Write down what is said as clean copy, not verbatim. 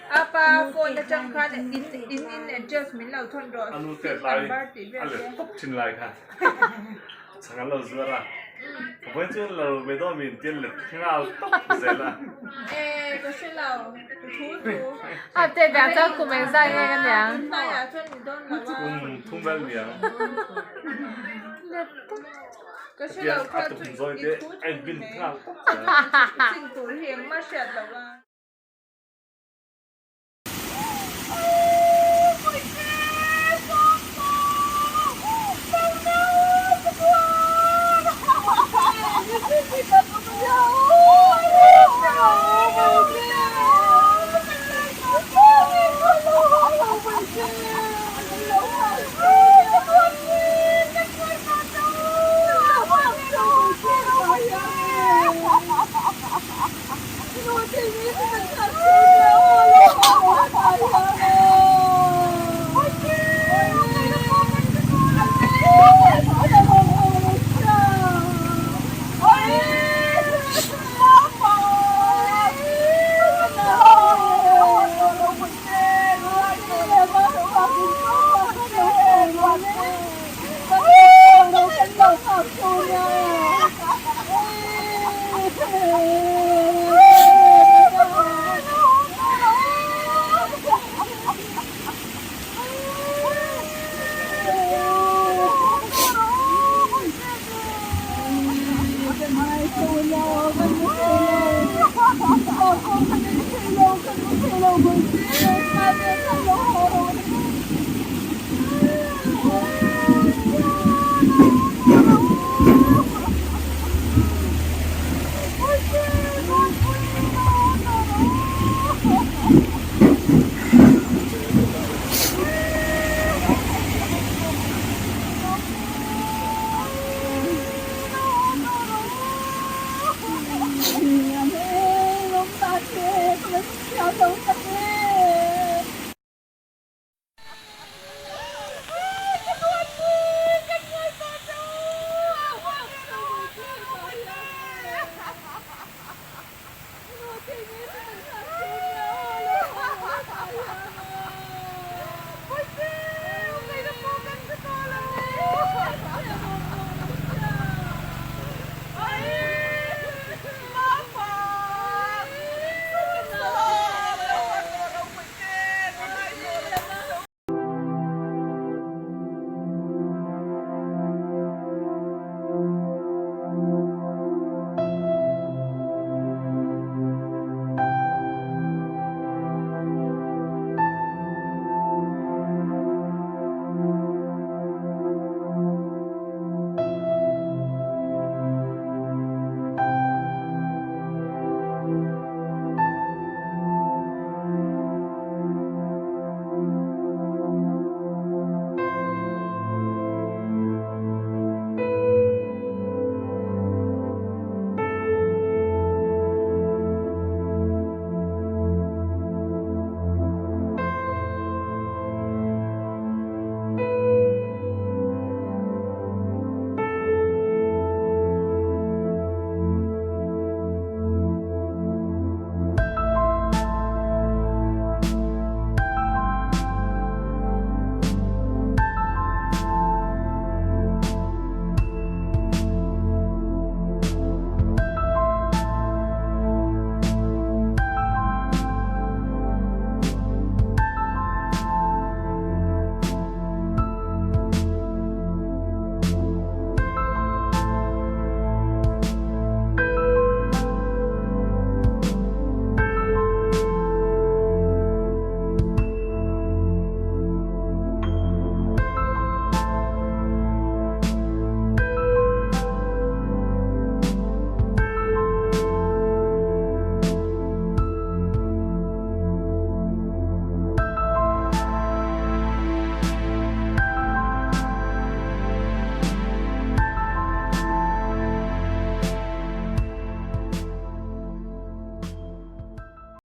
Apa phone atang khan in in in address min lo thawn rawh A nu tet lai a let tawp thin lai kha chhang an lo zuar a vawiin chu lo ve dawn min tia let nghal tawp zel a. E ka hre lo thu thu. A tet ah chuan kum engzah nge ka niang. Tunhnaiah chuan ni dawn lo a. Kum thum vel niang. Let tawp. Ka hre lo kha chu i thu thu ni mai. Chin tur hi engmah hriat lo a.